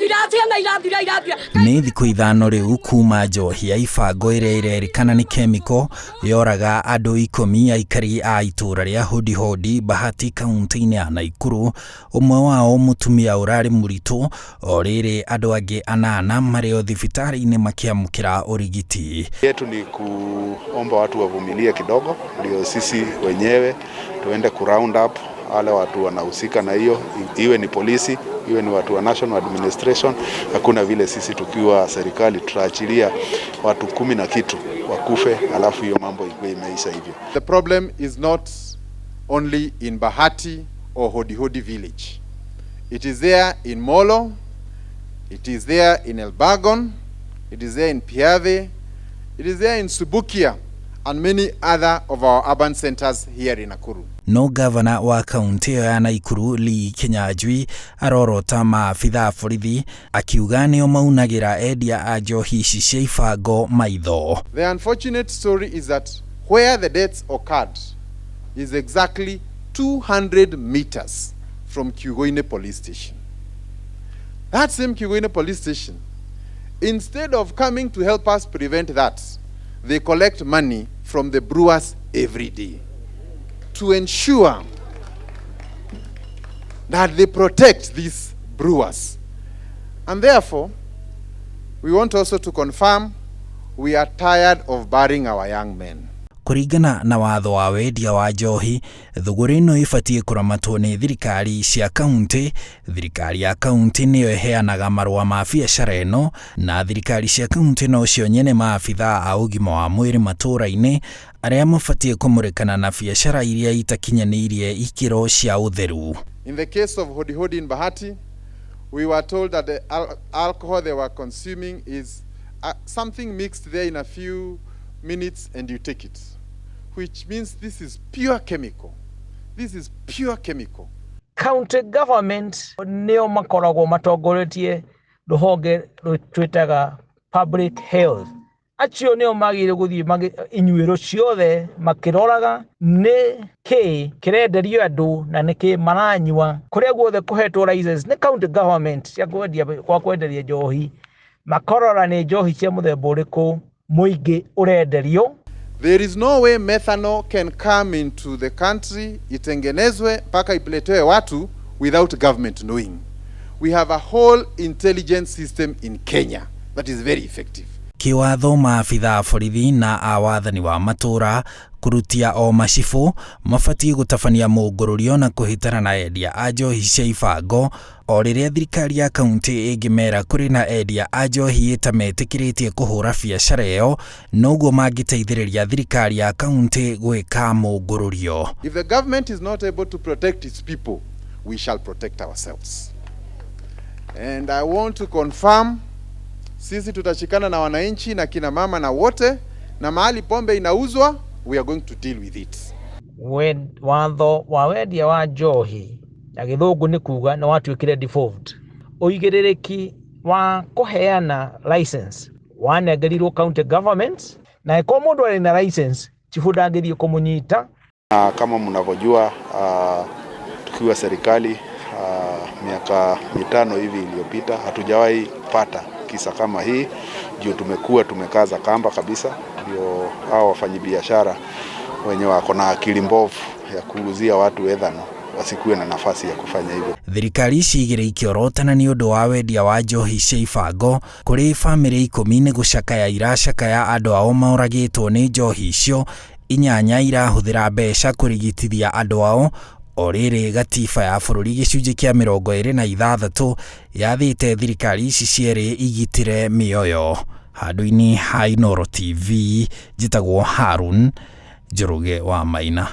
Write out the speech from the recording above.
Irathira, ciana irathira, irathira. Nĩ thikũ 5 rĩu kuma njohi ya ibango ĩrĩa ĩrerĩkana nĩ kemiko yoraga andũ 10 aikari a itũra rĩa Hodihodi Bahati kaunti-inĩ ya Naikuru, ũmwe wao mũtumia ũrarĩ mũritũ, o rĩrĩ andũ angĩ 8 marĩ o thibitarĩ-inĩ makĩamũkĩra ũrigiti. Yetu ni kuomba watu wavumilie kidogo, ndio sisi wenyewe tuende ku round up wale watu wanahusika na hiyo, iwe ni polisi, iwe ni watu wa national administration. Hakuna vile sisi tukiwa serikali tutaachilia watu 10 na kitu wakufe alafu hiyo mambo ikuwe imeisha hivyo. The problem is not only in Bahati or Hodihodi village. It is there in Molo, it is there in Elburgon, it is there in Piave, it is there in Subukia and many other of our urban centers here in Nakuru. No gavana wa kaunti ĩyo ya Naikuru Lee Kinyanjui arorota maabitha a borithi akiuga nĩo maunagĩra endia a njohi ici cia ibango maitho. The unfortunate story is that where the deaths occurred is exactly 200 meters from Kiugoini police station. That same Kiugoini police station, instead of coming to help us prevent that, they collect money from the brewers every day to ensure that they protect these brewers. And therefore, we want also to confirm we are tired of burying our young men. Kũringana na watho wa wendia wa njohi, thũgũrĩ ĩno ĩbatiĩ kũramatwo nĩ thirikari cia kaunti. Thirikari ya kaunti nĩyo ĩheanaga marũa ma biacara ĩno, na thirikari cia kaunti nocio nyene maabitha a ũgima wa mwĩrĩ matũũra-inĩ arĩa mabatiĩ kũmũrĩkana na biacara iria itakinyanĩirie ikĩro cia ũtheru. In the case of Hodihodi in Bahati, we were told that the alcohol they were consuming is something mixed there in a few minutes and you take it, which means this is pure chemical. This is pure chemical. County government nĩo makoragwo matongoretie rũhonge twĩtaga public health. Acio nĩo magĩrĩire gũthiĩ inyuĩro ciothe makĩroraga nĩ kĩ kĩrenderio andũ na nĩ kĩ maranyua. Kũrĩa guothe kũhetwo license nĩ county government cia kwendia, kwa kwenderia njohi, makarora nĩ njohi cia mũthemba ũrĩkũ mũingĩ ũrenderio. There is no way methanol can come into the country, itengenezwe mpaka iletewe watu without government knowing. We have a whole intelligence system in Kenya that is very effective. Kĩwatho maabitha a borithi na a wathani wa matũũra kũrutia o macibũ mabatiĩ gũtabania mũngũrũrio na kũhĩtana na endia a njohi cia ibango o rĩrĩa thirikari ya kaunti ĩngĩmera kũrĩ na endia a njohi ĩtametĩkĩrĩtie kũhũra biacara ĩyo, noguo mangĩteithĩrĩria thirikari ya kaunti gwĩka mũngũrũrio. If the government is not able to protect its people, we shall protect ourselves. And I want to confirm, sisi tutashikana na wananchi na kina mama na wote, na mahali pombe inauzwa, we are going to deal with it. Watho wa wendia wa njohi na gĩthũngũ nĩ kuga nĩ watuĩkire devolved. Ũigĩrĩrĩki wa kũheana license wanengerirwo county government, na ĩkorwo mũndũ arĩ na license chifu ndangĩthiĩ kũmũnyita. Na kama mnavyojua, tukiwa serikali, miaka 5 hivi iliyopita hatujawahi pata kisa kama hii, juu tumekuwa tumekaza kamba kabisa, ndio hao wafanyibiashara wenye wako na akili mbovu ya kuuzia watu ethanol wasikuwe na nafasi ya kufanya hivyo. Thirikari ici igĩrĩ ikĩorotana nĩ ũndũ wa wendia wa njohi cia ibango kũrĩ bamĩrĩ 10 nĩ gũcakaya iracakaya andũ ao moragĩtwo nĩ njohi icio, 8 irahũthĩra mbeca kũrigitithia andũ ao. O rĩrĩ gatiba ya bũrũri gĩcunjĩ kĩa 26 yathĩte thirikari ici cierĩ igitĩre mĩoyo. Handũ-inĩ ha Inooro TV, njĩtagwo Harun Njoroge wa Maina.